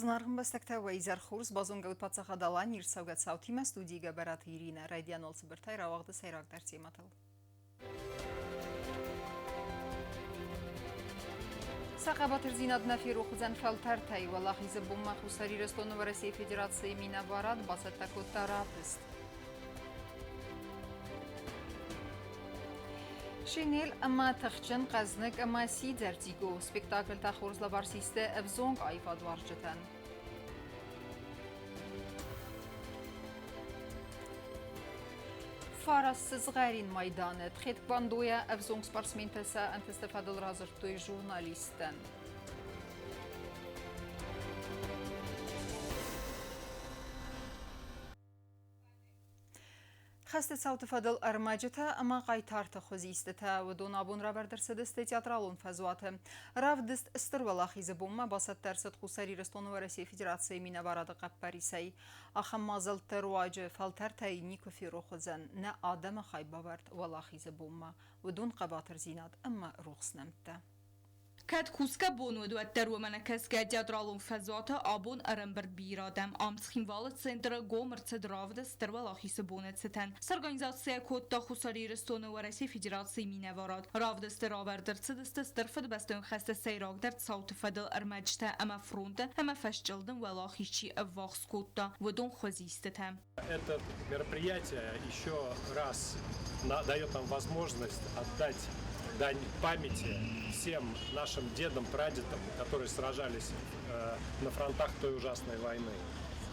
Зынаргъ ӕмбӕстӕгтӕ, уӕ изӕр хорз! Базонгӕ ут паддзахад Аланийы ӕрцӕугӕ цаутимӕ студийы Гӕбӕраты Иринӕ. Райдиан уал цыбыртӕй рауагъды сӕйрагдӕр темӕтыл. Сӕ хъӕбатырдзинад нӕ ферох уыдзӕн фӕлтӕртӕй. Уӕлахизы бонмӕ Хуссар Ирыстоны Уӕрӕсейы Федерацийы минӕварад бацӕттӕ кодта равдыст. Шинель ӕмӕ тыхджын, хъӕзныг ӕмӕ сидзӕр Диго спектакльтӕ хорз лӕвар систы ӕвзонг аивадуарзджытӕн. Фараст сызгъӕрин майданы тхетквондойӕ ӕвзонг спортсментӕ сӕ ӕнтысты фӕдыл радзырдтой журналисттӕн. Хӕсты цауты фӕдыл ӕрмӕджытӕ ӕмӕ хъайтарты хуызистытӕ уыдон абон равӕрд ӕрцыдысты театралон фӕзуаты. Равдыст Стыр Уӕлахизы бонмӕ бацӕттӕ ӕрцыд Хуссар Ирыстоны Уӕрӕсейы Федерацийы минӕварады хъӕппӕрисӕй. Ахӕм мадзӕлтты руаджы фӕлтӕртӕй никуы ферох уыдзӕн нӕ адӕмы хайбавӕрд Уӕлахизы бонмӕ, уыдон хъӕбатырдзинад ӕмӕ рухс нӕмттӕ. Кӕд кусгӕ бон уыд, уӕддӕр уымӕ нӕ кӕсгӕ театралон фӕзуаты абон ӕрӕмбырд бирӕ адӕм. Ам Цхинвалы центры гом ӕрцыд равдыст Стыр Уӕлахизы боны цытӕн. Сорганизаци кодта Хуссар Ирыстоны Уӕрӕсейы Федерацийы минӕварад. Равдысты равӕрд ӕрцыдысты Стыр Фыдыбӕстӕйон хӕсты сӕйрагдӕр цауты фӕдыл ӕрмӕджытӕ ӕмӕ фронты ӕмӕ фӕсчъылдым уӕлахиз чи ӕввахс кодта, уыдон хуызистытӕ. Это мероприятие еще раз дает нам возможность отдать дань памяти всем нашим дедам, прадедам, которые сражались на фронтах той ужасной войны.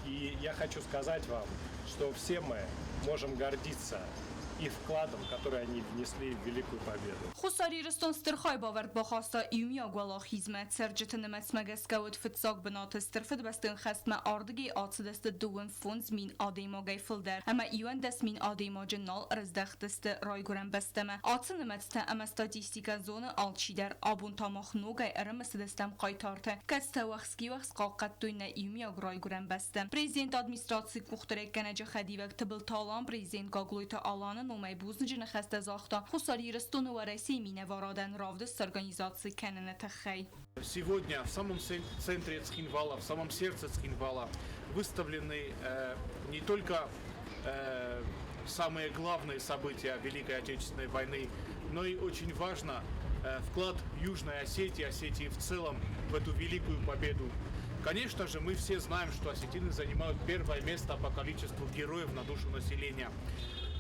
И я хочу сказать вам, что все мы можем гордиться их вкладом, который они внесли в Великую Победу. Хуссар Ирыстон стыр хайбавӕрд бахаста иумиаг уӕлахизмӕ. Цӕрджыты нымӕцмӕ гӕсгӕ уыд фыццаг бынаты Стыр Фыдыбӕстӕйон хӕстмӕ ардыгӕй ацыдысты 55 адӕймагӕй фылдӕр ӕмӕ 11 000 адӕймаджы нал ӕрыздӕхтысты райгуырӕн бӕстӕмӕ. Ацы нымӕцтӕ ӕмӕ статистикӕ зоны алчидӕр. Абон та мах ногӕй ӕрымысыдыстӕм хъайтартӕ, кӕцытӕ уӕхскиуӕхск хъахъхъӕдтой нӕ иумиаг райгуырӕн бӕстӕ. Президенты администрацийы къухдариуӕггӕнӕджы хӕдивӕг Тыбылты Алан президент Гаглойты Аланы номӕй бузныджы ныхӕстӕ загъта Хуссар Ирыстоны Уӕрӕсейы минӕварадӕн равдыст сорганизаци кӕныны тыххӕй. Сегодня в самом центре Цхинвала, в самом сердце Цхинвала выставлены не только самые главные события Великой Отечественной войны, но и очень важно вклад Южной Осетии, Осетии в целом в эту великую победу. Конечно же, мы все знаем, что осетины занимают первое место по количеству героев на душу населения.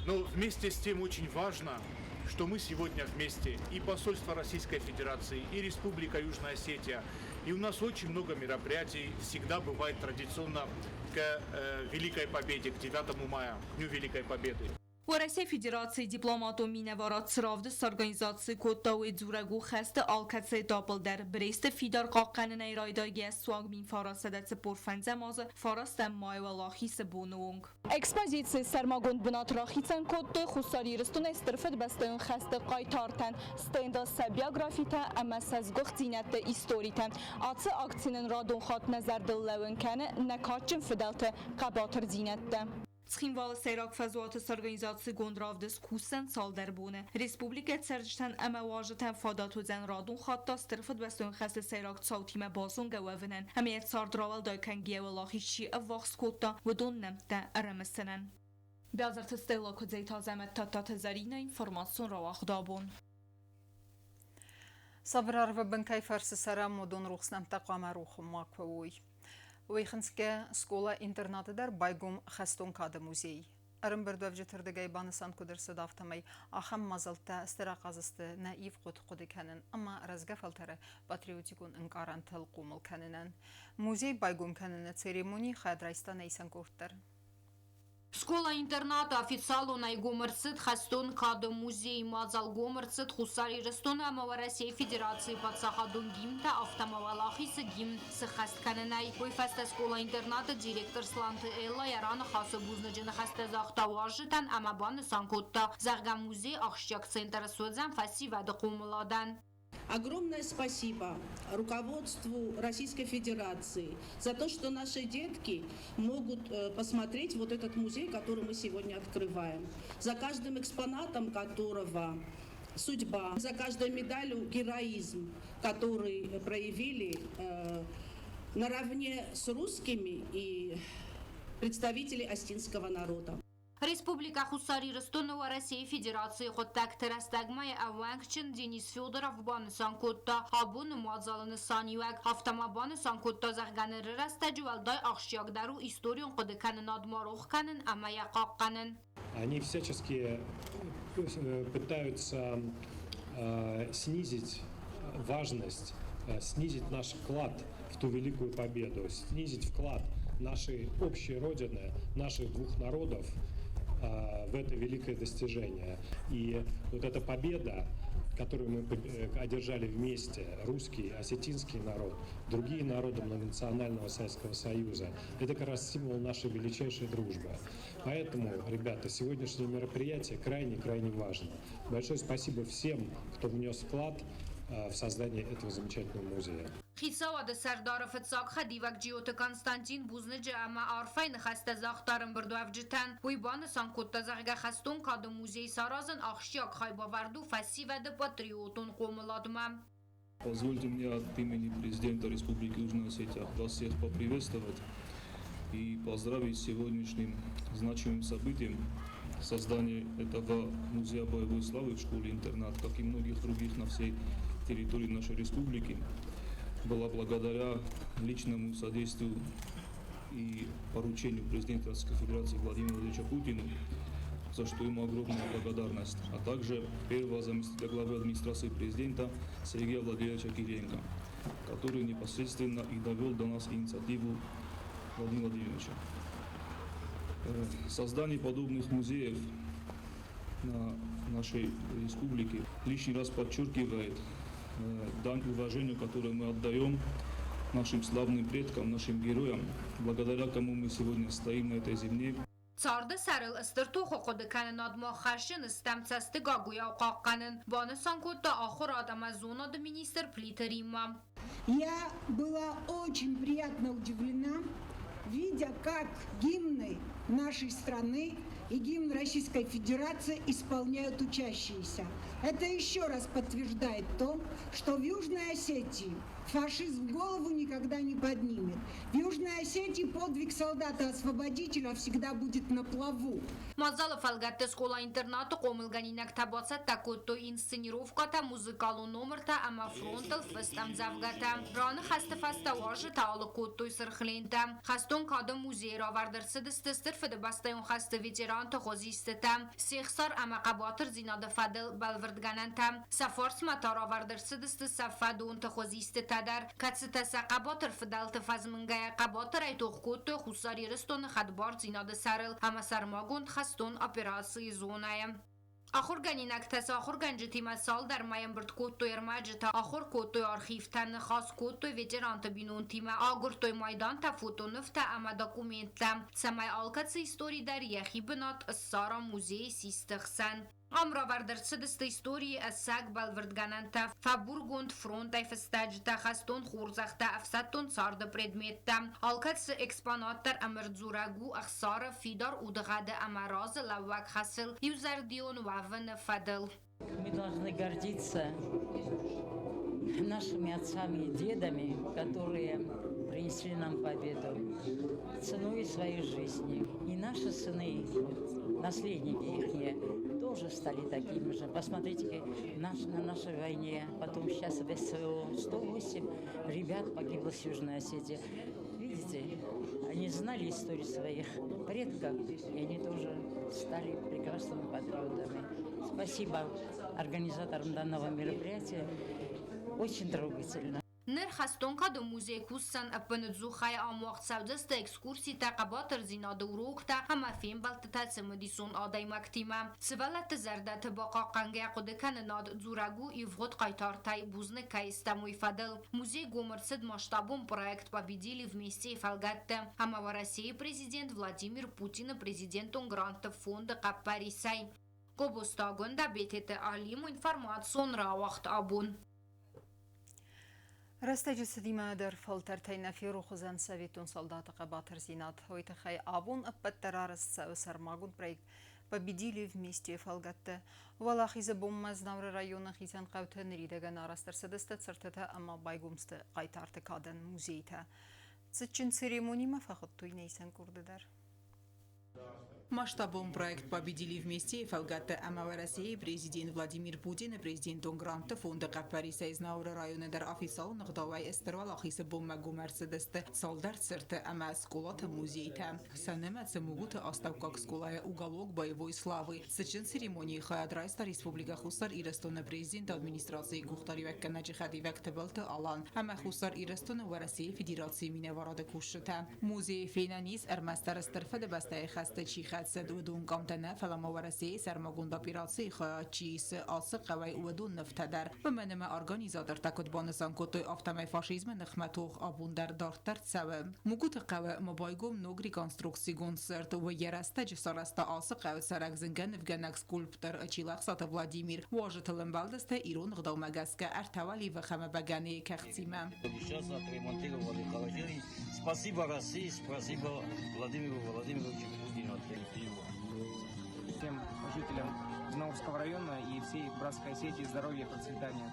Но вместе с тем очень важно, что мы сегодня вместе, и посольство Российской Федерации, и Республика Южная Осетия, и у нас очень много мероприятий всегда бывает традиционно к Великой Победе, к 9 мая, к Дню Великой Победы. Уӕрӕсейы Федерацийы дипломатон минӕварад цы равдыст сорганизаци кодта, уый дзурӕг у хӕсты алкӕцы этапыл дӕр. Бресты фидар хъахъхъӕнынӕй райдайгӕ суанг 1945 азы фарастӕм майы Уӕлахизы боны онг. Экспозицийы сӕрмагонд бынат рахицӕн кодтой Хуссар Ирыстонӕй Стыр Фыдыбӕстӕйон хӕсты хъайтартӕн, стендыл сӕ биографитӕ ӕмӕ сӕ сгуыхтдзинӕдты историтӕ. Ацы акци нын радон хатт нӕ зӕрдыл лӕууын кӕны нӕ кадджын фыдӕлты хъӕбатырдзинӕдтӕ. Цхинвалы сӕйраг фӕзуаты сорганизацигонд равдыст кусдзӕн цалдӕр боны. Республикӕйы цӕрджытӕн ӕмӕ уазджытӕн фадат уыдзӕн радон хатт та Стыр Фыдыбӕстӕйон хӕсты сӕйраг цаутимӕ базонгӕ уӕвынӕн ӕмӕ йӕ цард рауӕлдай кӕнгӕйӕ уӕлахиз чи ӕввахс кодта, уыдон нӕмттӕ ӕрӕмысынӕн. Бязырты Стелла Куыдзӕй Азӕмӕт Тадтаты Зӕринӕ информацион рауагъд абон. Сабыр арвы бын кӕй фӕрцы цӕрӕм, уыдон рухс нӕмттӕ хъуамӕ рох макуы уой. Уый хынцгӕ скъола-интернаты дӕр байгом хӕстон кады музей. Ӕрӕмбырдуӕвджыты рдыгӕй банысан куыд ӕрцыд, афтӕмӕй ахӕм мадзӕлттӕ стыр ахъаз сты нӕ ивгъуыд хъуыды кӕнын ӕмӕ рӕзгӕ фӕлтӕры патриотикон ӕнкъарӕнтыл хъомыл кӕнынӕн. Музей байгом кӕныны церемони хайад райста нӕ исӕн къорд дӕр. Скъола-интернаты официалонӕй гом ӕрцыд Хӕстон кады музейы мадзал гом ӕрцыд Хуссар Ирыстоны ӕмӕ Уӕрӕсейы Федерацийы паддзахадон гимнтӕ, афтӕ ма Уӕлахизы гимн сыххӕст кӕнынӕй. Уый фӕстӕ скъола-интернаты директор Сланты Эллӕ йӕ раныхасы бузныджы ныхӕстӕ загъта уазджытӕн ӕмӕ банысан кодта, зӕгъгӕ, музей ахсджиаг центр суыдзӕн фӕсивӕды хъомыладӕн. Огромное спасибо руководству Российской Федерации за то, что наши детки могут посмотреть вот этот музей, который мы сегодня открываем. За каждым экспонатом которого судьба, за каждой медалью героизм, который проявили. Наравне с русскими и представители осетинского народа. Республикӕ Хуссар Ирыстоны Уӕрӕсейы Федерацийы хъуыддӕгты рӕстӕгмӕйы ӕууӕнкджын Денис Федоров банысан кодта абоны мадзалы нысаниуӕг, афтӕ ма банысан кодта, зӕгъгӕ, ныры рӕстӕджы уӕлдай ахсджиагдӕр у историон хъуыдыкӕнынад ма рох кӕнын ӕмӕ йӕ хъахъхъӕнын. Они всячески пытаются снизить важность, снизить наш вклад в ту великую победу, снизить вклад нашей общей Родины, наших двух народов в это великое достижение. И вот эта победа, которую мы одержали вместе, русский, осетинский народ, другие народы многонационального Советского Союза, это как раз символ нашей величайшей дружбы. Поэтому, ребята, сегодняшнее мероприятие крайне-крайне важно. Большое спасибо всем, кто внес вклад в создание этого замечательного музея. Хицауады сӕрдары фыццаг хӕдивӕг Джиоты Константин бузныджы ӕмӕ арфӕйы ныхӕстӕ загъта ӕрӕмбырдуӕвджытӕн. Уый банысан кодта, зӕгъгӕ, хӕстон кады музей саразын ахсджиаг хайбавӕрд у фӕсивӕды патриотон хъомыладмӕ. Позвольте мне от имени президента Республики Южная Осетия вас всех поприветствовать и поздравить с сегодняшним значимым событием создания этого музея боевой славы в школе-интернат, как и многих других на всей территории нашей республики, была благодаря личному содействию и поручению президента Российской Федерации Владимира Владимировича Путину, за что ему огромная благодарность, а также первого заместителя главы администрации президента Сергея Владимировича Кириенко, который непосредственно и довел до нас инициативу Владимира Владимировича. Создание подобных музеев на нашей республике лишний раз подчеркивает дань уважению, которое мы отдаем нашим славным предкам, нашим героям, благодаря кому мы сегодня стоим на этой земле. Царды сӕрыл стыр тохы хъуыдыкӕнынадмӕ хӕсджын стӕм цӕсты гагуыйау хъахъхъӕнын, банысан кодта ахуырад ӕмӕ зонады министр Плиты Риммӕ. Я была очень приятно удивлена, видя, как гимны нашей страны и гимн Российской Федерации исполняют учащиеся. Это еще раз подтверждает то, что в Южной Осетии фашизм голову никогда не поднимет. В Южной Осетии подвиг солдата-освободителя всегда будет на плаву. Мадзалы фӕлгӕтты скъола-интернаты хъомылгӕнинӕгтӕ бацӕттӕ кодтой инсценировкӕтӕ, музыкалон номыртӕ ӕмӕ фронтыл фыст ӕмдзӕвгӕтӕ. Раныхӕсты фӕстӕ уазджытӕ алыг кодтой сырх лентӕ. Хӕстон кады музейы равӕрд ӕрцыдысты Стыр Фыдыбӕстӕйон хӕсты ветеранты хуызистытӕ, се хсар ӕмӕ хъӕбатырдзинады фӕдыл бӕлвырдгӕнӕнтӕ. Сӕ фарсмӕ та равӕрд ӕрцыдысты сӕ фӕдонты хуызистытӕ дӕр, кӕцытӕ сӕ хъӕбатыр фыдӕлты фӕзмынгӕйӕ хъӕбатырӕй тох кодтой Хуссар Ирыстоны хӕдбардзинады сӕрыл ӕмӕ сӕрмагонд хӕстон операцийы зонӕйы. Ахуыргӕнинӕгтӕ сӕ ахуыргӕнджытимӕ цалдӕр мӕй ӕмбырд кодтой ӕрмӕджытӕ, ахуыр кодтой архивтӕ, ныхас кодтой ветеранты бинонтимӕ, агуырдтой майдантӕ, фотонывтӕ ӕмӕ документтӕ, цӕмӕй алкӕцы истори дӕр йӕхи бынат ссара музейы систы хсӕн. Ам равӕрд ӕрцыдысты историйы ӕцӕг бӕлвырдгӕнӕнтӕ, фӕбургонд фронтӕй фыстӕджытӕ, хӕстон хорзӕхтӕ, ӕфсӕддон царды предметтӕ. Алкӕцы экспонат дӕр ӕмырдзурӕг у ӕхсары фидар удыгъӕды ӕмӕ разы лӕууӕг хӕсыл иузӕрдион уӕвыны фӕдыл. Мы должны гордиться нашими отцами и дедами, которые принесли нам победу ценой своей жизни. И наши сыны, вот, наследники их, тоже стали такими же. Посмотрите, на нашей войне, потом сейчас в СВО 108 ребят погибло с Южной Осетии. Видите, они знали историю своих предков, и они тоже стали прекрасными патриотами. Спасибо организаторам данного мероприятия. Очень трогательно. Ныр хӕстон кады музейы кусдзӕн ӕппынӕдзухӕй, ам уагъд цӕудзысты экскурситӕ, хъӕбатырдзинады уроктӕ ӕмӕ фембӕлдтытӕ цымыдисон адӕймӕгтимӕ. Сывӕллӕтты зӕрдӕты бахъахъхъӕнгӕ хъуыдыкӕнынад дзурӕг у ивгъуыд хъайтартӕй бузныг кӕй стӕм, уый фӕдыл. Музей гом ӕрцыд масштабон проект «Победили вместе» фӕлгӕтты ӕмӕ Уӕрӕсейы президент Владимир Путины президентон грантты фонды хъӕппӕрисӕй. Гобозты Агуындӕ, Бететы Алим, информацион рауагъд абон. Рӕстӕджы цыдимӕ дӕр фӕлтӕртӕй нӕ ферох уыдзӕн советон салдаты хъӕбатырдзинад. Уый тыххӕй абон ӕппӕт дӕр арӕзт цӕуы сӕрмагонд проект. Победили вместе фӕлгӕтты. Уӕлахизы бонмӕ Знауыры районы хицӕн хъӕуты ныридӕгӕн арӕзт ӕрцыдысты цыртытӕ ӕмӕ байгом сты хъайтарты кадӕн музейтӕ. Цытджын церемонимӕ фӕхуыдтой нӕ исӕн къорды дӕр. Масштабон проект «Победили вместе» фӕлгӕтты ӕмӕ Уӕрӕсейы президент Владимир Путины президентон грантты фонды хъӕппӕрисӕй Знауыры районы дӕр официалон ӕгъдауӕй Стыр Уӕлахизы бонмӕ гом ӕрцыдысты цалдӕр цырты ӕмӕ скъолаты музейтӕ. Сӕ нымӕцы Мугуты астӕуккаг скъолайы «Уголок боевой славы». Цытджын церемонийы хайад райста Республикӕ Хуссар Ирыстоны президенты администрацийы къухдариуӕггӕнӕджы хӕдивӕг Тыбылты Алан ӕмӕ Хуссар Ирыстоны Уӕрӕсейы Федерацийы минӕварады кусджытӕ. Музейы фенӕн ис ӕрмӕстдӕр Стыр Фыдыбӕстӕйы хӕсты чи хӕцыд, уыдон къамтӕ нӕ, фӕлӕ ма Уӕрӕсейы сӕрмагонд операцийы хайад чи исы, ацы хъӕуӕй уыдон нывтӕ дӕр. Уымӕн ӕмӕ организатортӕ куыд банысан кодтой, афтӕмӕй фашизмы ныхмӕ тох абон дӕр дарддӕр цӕуы. Мугуты хъӕуы ма байгом ног реконструкцигонд цырт. Уый йӕ рӕстӕджы сарӕзта ацы хъӕуы цӕрӕг зынгӕ нывгӕнӕг скульптор Чилӕхсаты Владимир. Уазджытыл ӕмбӕлдысты ирон ӕгъдаумӕ гӕсгӕ ӕртӕ уӕливых ӕмӕ бӕгӕныйы кӕхцимӕ. Сейчас отремонтировали холодильник. Спасибо России, спасибо Владимиру Владимировичу Путину. Всем жителям Знаурского района и всей Братской Осетии здоровья и процветания.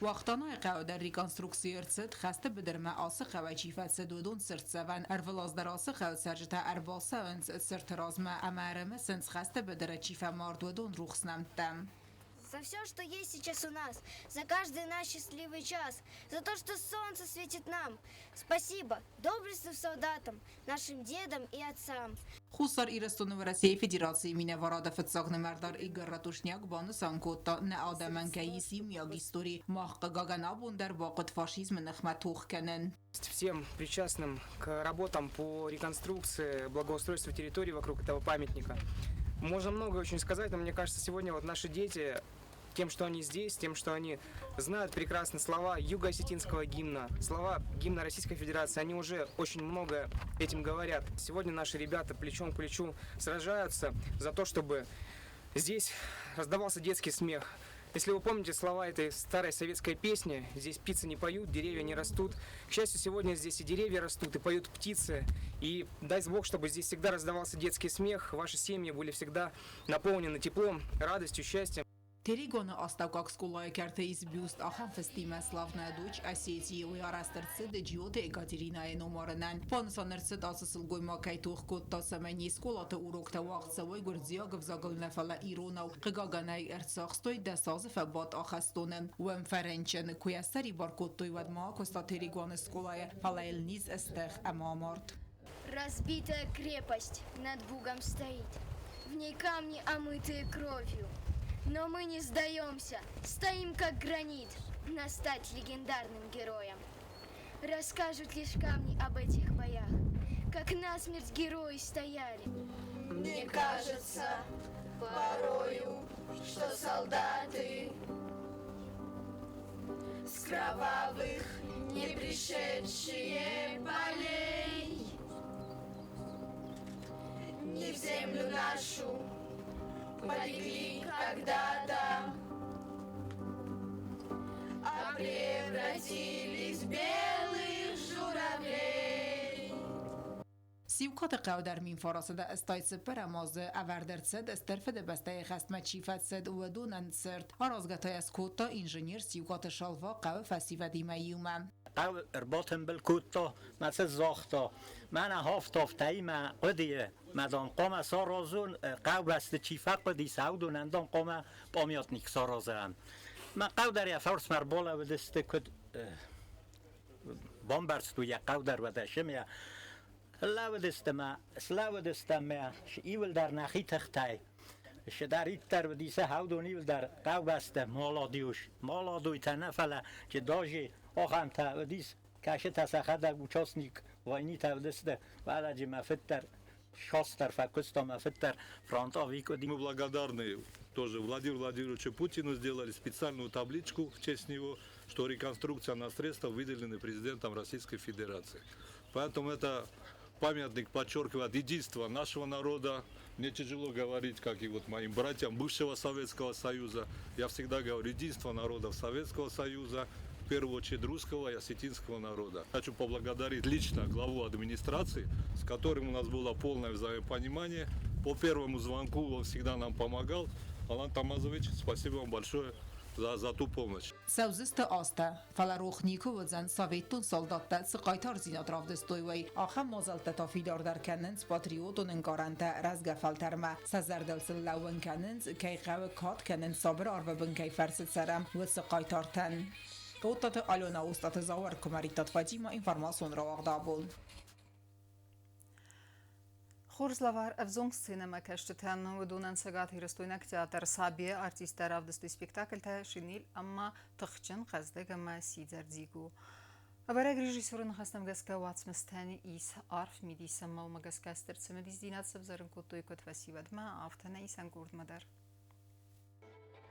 Уахтанайы хъӕуы дӕр реконструкци ӕрцыд, хӕсты быдырмӕ ацы хъӕуӕй чи фӕцыд, уыдон цыртдзӕвӕн. Ӕрвылаз дӕр ацы хъӕуы цӕрджытӕ ӕрбацӕуынц цырты размӕ ӕмӕ ӕрымысынц, хӕсты быдыры чи фӕмард, уыдон рухс нӕмттӕ. За все, что есть сейчас у нас, за каждый наш счастливый час, за то, что солнце светит нам. Спасибо доблестным солдатам, нашим дедам и отцам. Хуссар Ирыстоны Уӕрӕсейы Федерацийы минӕварады фыццаг нымӕрдар Игорь Ратушняк банысан кодта, нӕ адӕмӕн кӕй ис иумиаг истори, мах хъыгагӕн абон дӕр бахъуыд фашизмы ныхмӕ тох кӕнын. Всем причастным к работам по реконструкции, благоустройству территории вокруг этого памятника. Можно много очень сказать, но мне кажется, сегодня вот наши дети тем, что они здесь, тем, что они знают прекрасно слова юго-осетинского гимна, слова гимна Российской Федерации, они уже очень много этим говорят. Сегодня наши ребята плечом к плечу сражаются за то, чтобы здесь раздавался детский смех. Если вы помните слова этой старой советской песни, здесь птицы не поют, деревья не растут. К счастью, сегодня здесь и деревья растут, и поют птицы. И дай Бог, чтобы здесь всегда раздавался детский смех, ваши семьи были всегда наполнены теплом, радостью, счастьем. Терегоны астӕуккаг скъолайы кӕрты ис бюст ахӕм фыстимӕ «Славная дочь Осетии». Уый арӕзт ӕрцыд Джиоты Екатеринӕйы номарынӕн. Банысан ӕрцыд, ацы сылгоймаг кӕй тох кодта, цӕмӕй не скъолаты уроктӕ уагъд цӕуой гуырдзиаг ӕвзагыл нӕ, фӕлӕ иронау. Хъыгагӕн ӕй ӕрцахстой, 10 азы фӕбадт ахӕстоны. Уӕм фӕрынчын. Куы йӕ ссӕрибар кодтой, уӕд ма акуыста Терегоны скъолайы, фӕлӕ йыл низ стых ӕмӕ амард. Разбитая крепость над Бугом стоит. В ней камни, омытые кровью. Но мы не сдаемся, стоим как гранит, на стать легендарным героем. Расскажут лишь камни об этих боях, как насмерть герои стояли. Мне кажется порою, что солдаты с кровавых не пришедшие полей не в землю нашу полегли когда-то, а превратились в белых журавлей. Сиукаты хъӕу дӕр 1984 азы ӕвӕрд ӕрцыд Стыр Фыдыбӕстӕйы хӕстмӕ чи фӕцыд, уыдонӕн цырт. Аразгӕ та йӕ скодта инженер Сиукаты Шалва хъӕуы фӕсивӕдимӕ иумӕ. Хъӕу ӕрбатымбыл кодта мӕ цы загъта, мӕнӕ хафт-афтӕимӕ хъуыдыйы мӕ дам хъуамӕ саразон, хъӕубӕсты чи фӕхъуыди, уыдонӕн дам хъуамӕ памятник саразӕм. Мӕ хъӕу дӕр йӕ фарсмӕ ӕрбалӕууыдысты, куыд бамбӕрстой йӕ хъӕу дӕр уӕдӕ сымӕ. Лӕууыдысты мӕ, слӕууыдыстӕм мӕ иуылдӕр нӕхи тыхтӕй. Сыдӕриддӕр уыди сӕ хӕудон иуылдӕр хъӕубӕсты маладиус. Маладуйтӕ нӕ, фӕлӕ чи даже ахӕмтӕ уыдис, кӕсытӕ сӕхӕдӕг участник войнитӕ уыдысты. Уӕлӕджы мӕ фыд дӕр шастдӕр фӕкуыста, мӕ фыд дӕр фронтовик уыди. Мы благодарны тоже Владимиру Владимировичу Путину, сделали специальную табличку в честь него, что реконструкция на средства выделены президентом Российской Федерации. Поэтому это памятник подчеркивает единство нашего народа. Мне тяжело говорить, как и вот моим братьям бывшего Советского Союза. Я всегда говорю, единство народов Советского Союза, в первую очередь русского и осетинского народа. Хочу поблагодарить лично главу администрации, с которым у нас было полное взаимопонимание. По первому звонку он всегда нам помогал. Алан Тамазович, спасибо вам большое за ту помощь. Цӕудзысты азтӕ, фӕлӕ рох никуы уыдзӕн, советтон салдаттӕ цы хъайтардзинад равдыстой, уый. Ахӕм мадзӕлттӕ та фидардӕр кӕнынц патриотон ӕнкъарӕнтӕ рӕзгӕ фӕлтӕрмӕ, сӕ зӕрдыл сын лӕууын кӕнынц, кӕй хъӕуы кад кӕнын, сабыр арвы бын кӕй фӕрцы цӕрӕм, уыцы хъайтартӕн. Тадтаты Алена, Остъаты Зауыр, Куымӕридтаты Фатимӕ, информацион рауагъд абон. Хорз лӕвар ӕвзонг сценӕмӕкӕсджытӕн уыдонӕн цӕгатирыстойнаг театр Сабийы артисттӕ равдыстой спектакльтӕ «Шинель» ӕмӕ «Тыхджын, хъӕздыг ӕмӕ сидзӕр Дзигу». Ӕвӕрӕг режиссеры ныхӕстӕм гӕсгӕ уацмыстӕн ис арф мидис ӕмӕ уымӕ гӕсгӕ стыр цымыдисдзинад сӕвзӕрын кодтой куыд фӕсивӕдмӕ, афтӕ нӕ исӕн къордмӕ дӕр.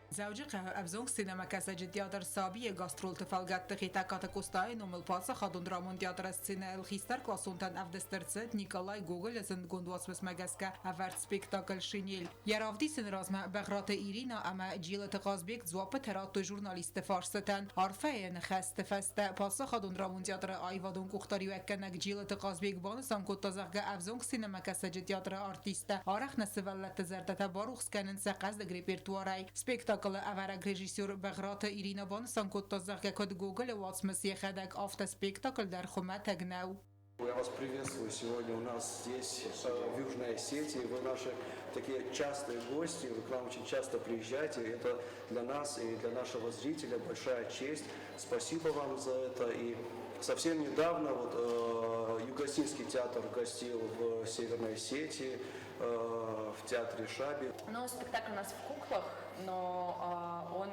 Дзӕуджыхъӕуы ӕвзонг сценӕмӕкӕсӕджы театр «Саби»-йы гастролты фӕлгӕтты Хетӕгкаты Къостайы номыл паддзахадон драмон театры сценӕйыл хистӕркъласонтӕн ӕвдыст ӕрцыд Николай Гоголы зындгонд уацмысмӕ гӕсгӕ ӕвӕрд спектакль «Шинель». Йӕ равдисыны размӕ Бӕгъраты Иринӕ ӕмӕ Джелыты Хъазбег дзуаппытӕ радтой журналистты фарстытӕн. Арфӕйы ныхӕсты фӕстӕ паддзахадон драмон театры аивадон къухдариуӕггӕнӕг Джелыты Хъазбег банысан кодта, зӕгъгӕ, ӕвзонг сценӕмӕкӕсӕджы театры артисттӕ арӕх нӕ сывӕллӕтты зӕрдӕтӕ барухс кӕнынц сӕ хъӕздыг репертуарӕй. Спектаклы ӕвӕрӕг режиссер Бӕгъраты Иринӕ банысан кодта, зӕгъгӕ, куыд Гоголы уацмыс йӕхӕдӕг, афтӕ спектакль дӕр хуымӕтӕг нӕу. Я вас приветствую сегодня у нас здесь, в Южной Осетии. Вы наши такие частые гости, вы к нам очень часто приезжаете. Это для нас и для нашего зрителя большая честь. Спасибо вам за это. И совсем недавно вот, Югосинский театр гостил в Северной Осетии, в театре Шаби. Ну, спектакль у нас в куклах, но он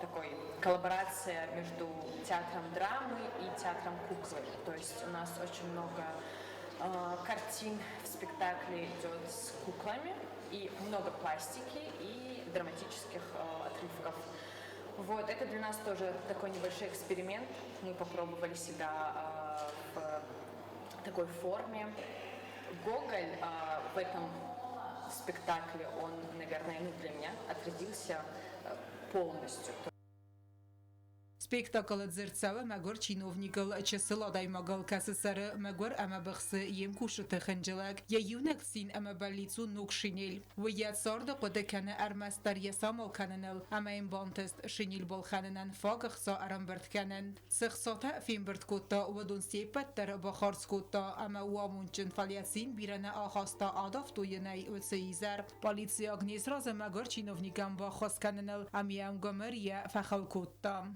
такой коллаборация между театром драмы и театром куклы. То есть у нас очень много картин в спектакле идет с куклами, и много пластики и драматических отрывков. Вот, это для нас тоже такой небольшой эксперимент. Мы попробовали себя в такой форме. Гоголь в этом спектакле, он, наверное, ну, для меня отразился полностью. Спектаклы дзырд цӕуы мӕгуыр чиновникыл, чысыл адӕймагыл, кӕцы цӕры мӕгуыр ӕмӕ быхсы йе мкусджыты хынджылӕг. Йӕ иунӕг цин ӕмӕ бӕллиц у ног шинель. Уый йӕ царды хъуыды кӕны ӕрмӕстдӕр йӕ самал кӕныныл ӕмӕ йын бантыст шинель балхӕнынӕн фаг ӕхца ӕрӕмбырд кӕнын. Цы хцатӕ фембырд кодта, уыдон се ппӕт дӕр бахардз кодта ӕмӕ у амондджын, фӕлӕ цин бирӕ нӕ ахаста, адавтой йын ӕй уыцы изӕр. Полициаг не сразы мӕгуыр чиновникӕн баххуыс кӕныныл ӕмӕ йӕм гуымыр йӕ фӕхыл кодта.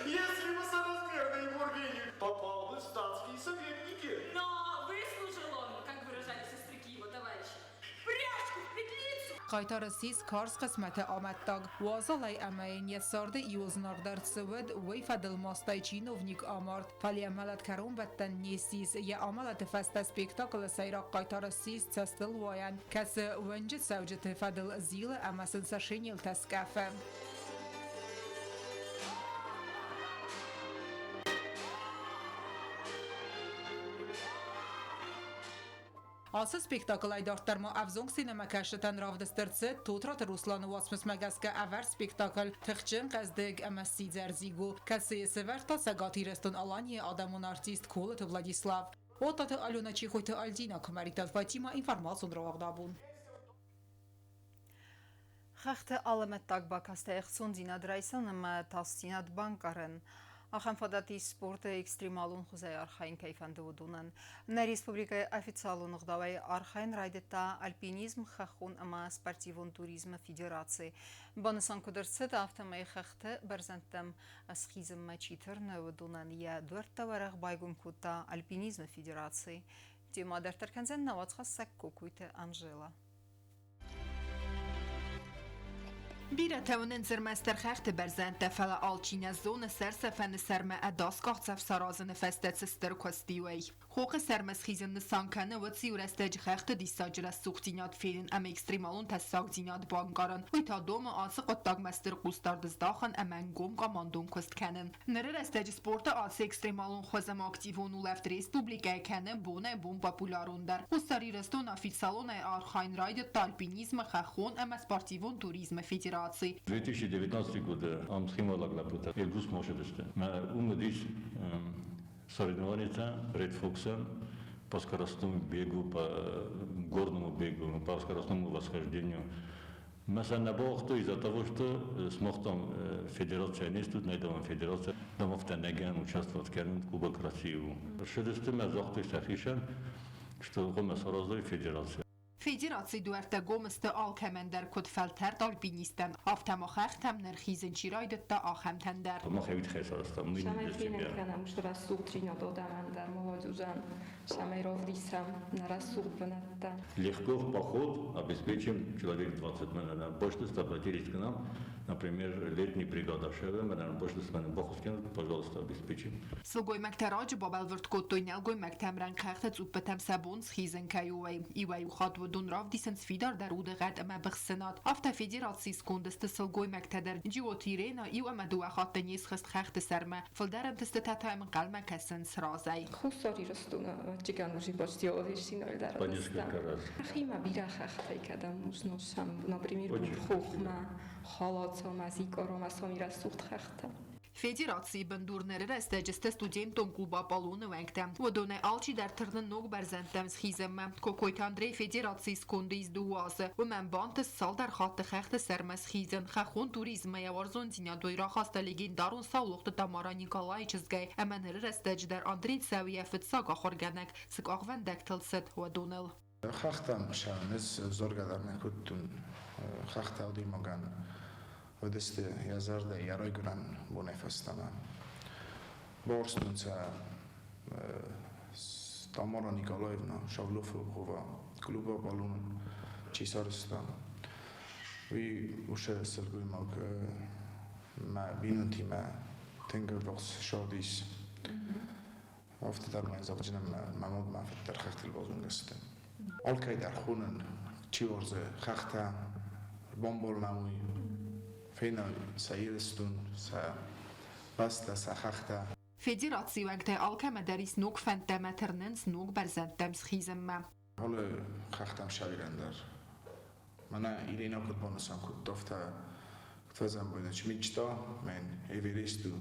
Если бы соразмерно его рвению попал бы в статские советники. Но выслужил он, как выражались остряки его товарищи, пряжку в петлицу. Хъайтар ссис карз хъысмӕты амӕттаг. Уазалӕй ӕмӕ йын йӕ царды иуыл зынаргъдӕр цы уыд, уый фӕдыл мастӕй чиновник амард. Фӕлӕ йӕ мӕлӕт кӕронбӕттӕн не ссис. Йӕ амӕлӕты фӕстӕ спектаклы сӕйраг хъайтар ссис цӕстылуайӕн, кӕцы уынджы цӕуджыты фӕдыл зилы ӕмӕ сын сӕ шинелтӕ скъӕфы. Ацы спектаклӕй дарддӕр ма ӕвзонг сценӕмӕкӕсджытӕн равдыст ӕрцыд Тотраты Русланы уацмысмӕ гӕсгӕ ӕвӕрд спектакль «Тыхджын, хъӕздыг ӕмӕ сидзӕр Дзиго», кӕцыйы сӕвӕрдта Цӕгат Ирыстон-Аланийы адӕмон артист Колыты Владислав. Оттаты Алена Чехойты Альдина, Куымӕридтаты Фатимӕ, информацион рауагъд абон. Хӕхты алӕмӕттаг бакастӕй ӕхцондзинад райсӕн ӕмӕ тасдзинад банкъарӕн. Ахӕм фадат ис спорты экстремалон хуызӕй архайын кӕй фӕнды, уыдонӕн. Нӕ республикӕйы официалон ӕгъдауӕй архайын райдыдта альпинизм, хӕххон ӕмӕ спортивон туризмы федераци. Банысан куыд ӕрцыд, афтӕмӕй хӕхты бӕрзӕндтӕм схизынмӕ чи тырны, уыдонӕн йӕ дуӕрттӕ уӕрӕх байгом кодта альпинизмы федераци. Темӕ дарддӕр кӕндзӕн нӕ уацхӕссӕг Кокойты Анжела. Бирӕтӕ уынынц ӕрмӕстдӕр хӕхты бӕрзӕндтӕ, фӕлӕ алчи нӕ зоны сӕрсӕфӕны сӕрмӕ ӕдас къахдзӕф саразыны фӕстӕ цы стыр куыст и, уый. Хохы сӕрмӕ схизын нысан кӕны уыцы иу рӕстӕджы хӕхты диссаджы рӕсугъддзинад фенын ӕмӕ экстремалон тӕссагдзинад банкъарын. Уый та домы ацы хъуыддагмӕ стыр хъусдард здахын ӕмӕ ӕнгом командон куыст кӕнын. Ныры рӕстӕджы спорты ацы экстремалон хуыз ӕмӕ активон улӕфт республикӕйы кӕны бонӕй-бон популярондӕр. Хуссар Ирыстон официалонӕй архайын райдыдта альпинизмы, хӕххон ӕмӕ спортивон туризмы федераци. 2019 годы ам цхинвайлаг лӕппутӕ Эльбрусмӕ ссыдысты. Мӕ уым уыдис соревнованиетӕ Red Fox-ӕн. По скоростному бегу, по горному бегу, по скоростному восхождению. Масана из-за того, что смог там федерация не тут, найдем федерация, домов неген участвовать в Кубок России. Шедестем азохты сахишан, что сразу федерация. Федерацийы дуӕрттӕ гом сты алкӕмӕн дӕр, куыд фӕлтӕрд альпинисттӕн, афтӕ ма хӕхтӕм ныр хизын чи райдыдта, ахӕмтӕн дӕр. Цӕмӕй тренинг кӕнӕм уыцы рӕсугъддзинад адӕмӕн дӕр, молодежӕн, цӕмӕй равдисӕм нӕ рӕсугъд бынӕттӕ. Легко в поход обеспечим человек 20 мӕнӕ баштыст обратились к нам, например, летний бригада шеве, мӕнӕ баштыст мӕнӕ баххуыс пожалуйста, обеспечим. Сылгоймӕгтӕ раджы бабӕлвырд кодтой нӕлгоймӕгтӕм рӕнхъ хӕхты цъуппытӕм сӕ бон схизын кӕй у, уый. Иуӕй-иу хатт уыдон равдисынц фидардӕр удыгъӕд ӕмӕ быхсынад. Афтӕ федерацийы сконды сты сылгоймӕгтӕ дӕр. Джиоты Ирена иу ӕмӕ дыууӕ хатты не схызт хӕхты сӕрмӕ. Фылдӕр ӕнтыстытӕ та йӕм ӕнхъӕлмӕ кӕсынц разӕй. Хуссар Ирыстоны ӕвӕццӕгӕн уже почти весиной дӕр По несколько раз. Нӕхимӕ бирӕ хӕхтӕй кӕдӕм узносӕм, например, Бурхохмӕ, Халацомӕ, Зикъоромӕ, соми рӕсугъд хӕхтӕ. Федерацийы бындур ныры рӕстӕджы сты студентон клуб «Аполлон»-ы уӕнгтӕ. Уыдонӕй алчидӕр тырны ног бӕрзӕндтӕм схизынмӕ. Кокойты Андрей федерацийы сконды ис 2 азы. Уымӕн бантыст цалдӕр хатты хӕхты сӕрмӕ схизын. Хӕххон туризммӕ йӕ уарзондзинад уый рахаста легендарон Саулохты Тамара Николайы чызгӕй. Ӕмӕ ныры рӕстӕджы дӕр Андрей цӕуы йӕ фыццаг ахуыргӕнӕг, цы къахвӕндӕгтыл цыд, уыдоныл. Хӕхтӕм сӕ ӕз дзоргӕ дӕр нӕ кодтон. Хӕхтӕ адӕймагӕн уыдысты йӕ зӕрдӕ, йӕ райгуырӕн бонӕй фӕстӕмӕ. Бауарзтон сӕ Тамара Николаевна Шавлофова, клуб «Аполлон» чи сарӕзта, уый уыцы сылгоймаг мӕ бинонтимӕ тынг ӕввахс садис. Афтӕ дӕр ма зӕгъджынӕн мӕ мад мӕ фыд дӕр хӕхтыл базонгӕ сты. Алкӕй дӕр хонын, чи уарзы хӕхтӕ, бамбал уый, фена сӕ Ирыстон, сӕ бӕстӕ, сӕ хӕхтӕ. Федерацийы уӕнгтӕй алкӕмӕ дӕр ис ног фӕндтӕ ӕмӕ тырнынц ног бӕрзӕндтӕм схизынмӕ. Алы хӕхтӕм сабирӕн дӕр. Мӕнӕ Ирина куыд банысан кодта, афтӕ куыд фӕзӕмбойнӕ, мечта, мӕн Эвересту.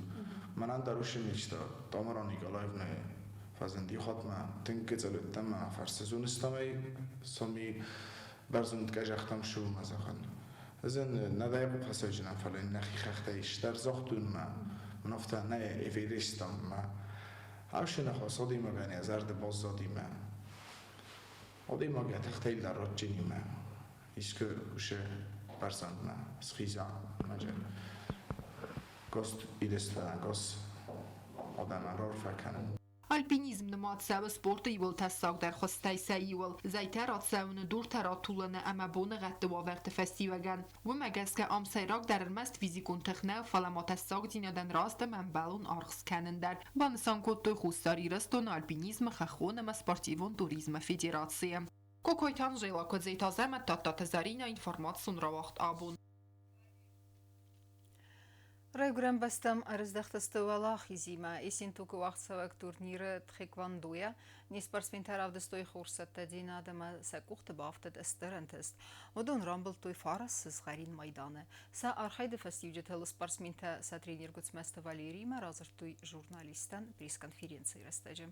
Мӕнӕн дӕр уыцы мечта Тамара Николаевнӕйы фӕзынди хатмӕ тынг гыццыл уыдтӕн мӕ фӕрцы зоныстам ӕй, соми бӕрзонд къӕзӕхтӕм шумӕ зӕгъын. Ӕз ын нӕ дӕ къухӕсӕджынӕн, фӕлӕ нӕхи хӕхтӕй стӕр загътон мӕ, мын афтӕ нӕ Эверестам мӕ. Ӕфсинӕ адӕймагӕн йӕ зӕрды баззади мӕ. Адӕймаг йӕ тыхтӕй дӕр адджынимӕ искуы уыцы бӕрзӕндмӕ схиза ӕмӕ гост Ирыстонӕн, гос адӕмӕн раарфӕ кӕнын. Альпинизм нымад цӕуы спорты иууыл тӕссагдӕр хуызтӕй сӕ иуыл. Зӕйтӕ рацӕуыны, дуртӕ ратулыны ӕмӕ боныгъӕдты уавӕрты фӕстиуӕгӕн. Уымӕ гӕсгӕ ам сӕйрагдӕр ӕрмӕст физикон тых нӕу, фӕлӕ ма тӕссагдзинадӕн раст ӕмӕ ӕмбӕлон аргъ скӕнын дӕр. Банысан кодтой Хуссар Ирыстоны альпинизмы, хӕххон ӕмӕ спортивон туризмы федерацийы. Кокойты Анжела, Куыдзеты Азӕмӕт, Тадтаты Заринӕ, информацион рауагъд «Абон». Райгуырӕн бӕстӕм ӕрыздӕхтысты уӕлахизимӕ. Ессентукы уагъдцӕуӕг турниры тхэквондойӕ не спортсментӕ равдыстой хорз цӕттӕдзинад ӕмӕ сӕ къухты бафтыд стыр ӕнтыст. Уыдон рамбылдтой фараст сызгъӕрин майданы. Сӕ архайды фӕстиуджытыл спортсментӕ сӕ тренер Гуыцмӕзты Валериимӕ радзырдтой журналисттӕн пресс-конференцийы рӕстӕджы.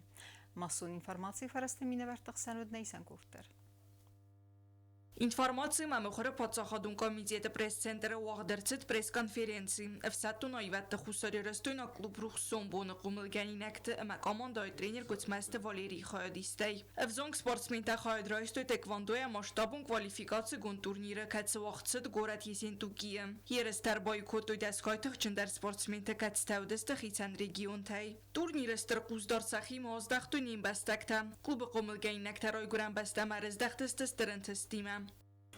Массон информацийы фӕрӕзты минӕвӕртты хсӕн уыд нӕ исӕн къорд дӕр. Информаци ӕмӕ мыхуыры паддзахадон комитеты пресс-центры уагъд ӕрцыд пресс-конференци. Ӕфсӕддон аивӕдты хуссарирыстойнаг клуб «Рухс сомбоны» хъомылгӕнинӕгты ӕмӕ командӕйы тренер Гуыцмӕзты Валерийы хайадистӕй. Ӕвзонг спортсментӕ хайад райстой тхэквондойӕ масштабон квалификацигонд турниры, кӕцы уагъд цыд горӕт Ессентукийы. Ерыстӕ ӕрбаиу кодтой дӕсгай тыхджындӕр спортсментӕ, кӕцытӕ уыдысты хицӕн регионтӕй. Турниры стыр хъусдард сӕхимӕ аздӕхтой не мбӕстӕгтӕ. Клубы хъомылгӕнинӕгтӕ райгуырӕн бӕстӕмӕ ӕрыздӕхтысты стыр ӕнтыстимӕ.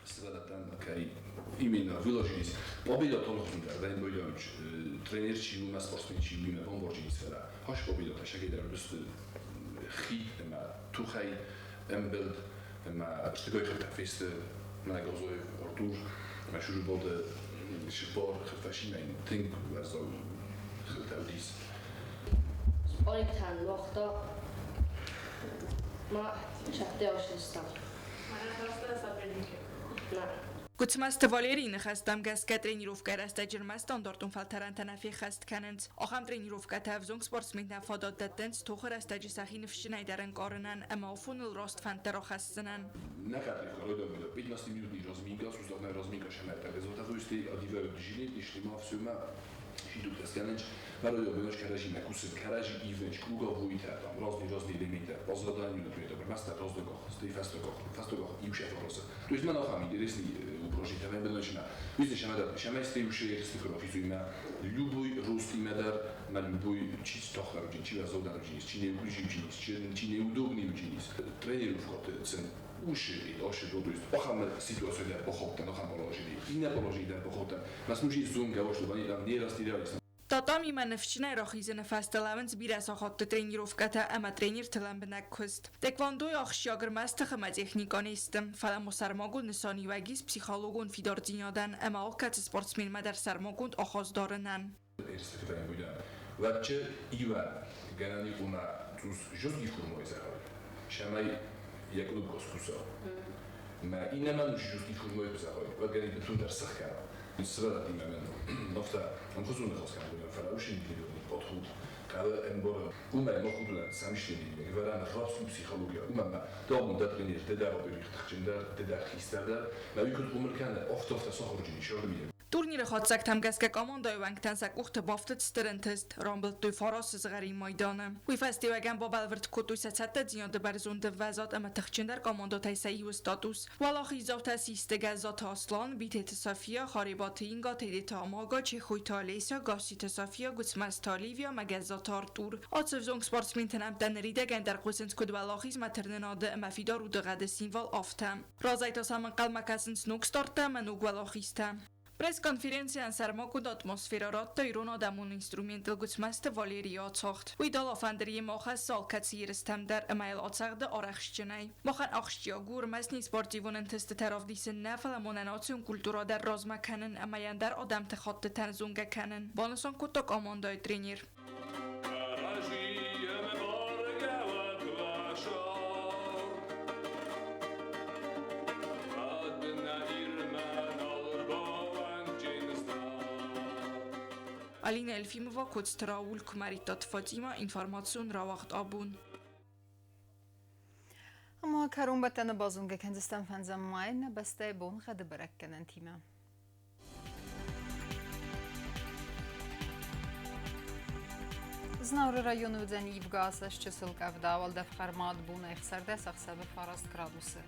Сывӕллӕттӕн кӕй именно выложились. Победа тонхундӕр, вен тренер чи у, спортсмен чи у, бомборджинис фӕлӕ. Хаш победа шагидер бысты хид ӕмӕ тухӕй ӕмбылд ӕмӕ стыгой хӕттӕ фесты Мӕнӕ Артур ӕмӕ Шужубоды шипор хӕттӕшимӕ тынг уӕззау хӕттӕ уыдис. Споррингтӕн уагъта ма сӕхтӕ астыстам. Нӕ. Гуыцмӕзты Валерийы ныхӕстӕм гӕсгӕ тренировкӕйы рӕстӕджы ӕрмӕст стандартон фӕлтӕрӕнтӕ нӕ феххӕст кӕнынц. Ахӕм тренировкӕтӕ ӕвзонг спортсментӕн фадат дӕттынц тохы рӕстӕджы сӕхи ныфсджынӕй дӕр ӕнкъарынӕн ӕмӕ афоныл раст фӕндтӕ рахӕссынӕн. На 15-минутный разминка, суставная разминка там разные элементы, по заданию, например, То есть интересный любой рост любой чи неудобный уши оши то есть охам ситуация der похоптан охам положили и не положили der похоптан нас нужно зум говорить что они там не растерялись. Татами ма ныфсджынӕй рахизыны фӕстӕ лӕууынц бирӕ сахатты тренировкӕтӕ ӕмӕ тренерты лӕмбынӕг куыст. Тэквондойы ахсджиаг ӕрмӕст тых ӕмӕ техникӕ не сты, фӕлӕ ма сӕрмагонд нысаниуӕг ис психологон фидардзинадӕн ӕмӕ алкӕцы спортсменмӕ дӕр сӕрмагонд ахаст дарынӕн. Турниры хатдзӕгтӕм гӕсгӕ командӕйы уӕнгтӕн сӕ къухты бафтыд стыр ӕнтыст, рамбылдтой фараст сызгъӕрин майданы. Уый фӕстиуӕгӕн бабӕлвырд кодтой сӕ цӕттӕдзинады бӕрзонд ӕмвӕзад ӕмӕ тыхджындӕр командӕтӕй сӕ иуы статус. Уӕлахиздзаутӕ систы Гӕззаты Аслан, Битеты София, Харебаты Инга, Тедеты Амага, Чехойты Олеся, Гасситы София, Гуыцмӕзты Оливия ӕмӕ Гӕззаты Артур. Ацы ӕвзонг спортсменты нӕмттӕ ныридӕгӕн дӕр хъуысынц куыд уӕлахизмӕ тырнынады ӕмӕ фидар удыгъӕды символ, афтӕ. Разӕй та сӕм ӕнхъӕлмӕ кӕсынц ног старттӕ ӕмӕ ног уӕлахизтӕ. Пресс-конференцийӕн сӕрмагонд атмосферӕ радта ирон адӕмон инструментыл Гуыцмӕзты Валерийы ацагъд. Уый далафӕндыр йемӕ ахӕссы алкӕцы ерыстӕм дӕр ӕмӕ йыл ацӕгъды арӕхстджынӕй. Махӕн ахсджиаг у ӕрмӕст не спортивон ӕнтыстытӕ равдисын нӕ, фӕлӕ ма нӕ национ культурӕ дӕр размӕ кӕнын ӕмӕ йӕ ӕндӕр адӕмты хӕттытӕн зонгӕ кӕнын, банысан кодта командӕйы тренер. Алина Елфимова, Коцты Рауль, Куымӕридтаты Фатимӕ, информацион рауагъд Абон. Ӕмӕ кӕронбӕттӕны базонгӕ кӕндзыстӕм фӕндзӕм майы нӕ бӕстӕйы боныгъӕды бӕрӕггӕнӕнтимӕ. Знауыры районы уыдзӕн ивгӕ асӕст чысыл къӕвда, уӕлдӕф хъӕрмад бонӕй 16 ӕхсӕвы 9 градусы.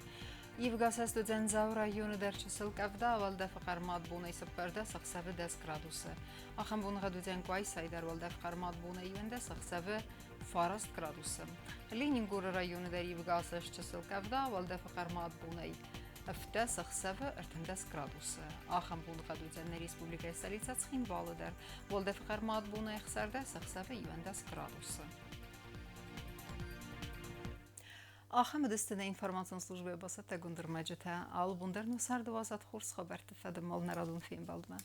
Ивгӕ асӕст уыдзӕн Дзауы районы дӕр чысыл къӕвда, уӕлдӕфы хъӕрмад бонӕй 14 ӕхсӕвы 10 градусы. Ахӕм боныгъӕд уыдзӕн Къуайсайы дӕр уӕлдӕф хъӕрмад бонӕй 11 ӕхсӕвы 9 градусы. Ленингоры районы дӕр ивгӕ асӕст чысыл къӕвда, уӕлдӕфы хъӕрмад бонӕй 17 ӕхсӕвы 13 градусы. Ахӕм боныгъӕд уыдзӕн нӕ республикӕйы столицӕ Цхинвалы дӕр. Уӕлдӕфы хъӕрмад бонӕй 16 ӕхсӕвы 11 градусы. Ахӕм уыдысты нӕ информацион службӕйы бацӕттӕгонд ӕрмӕджытӕ. Алы бон дӕр нӕ царды уадзат хорз хабӕртты фӕдыл нӕ радон фембӕлдмӕ.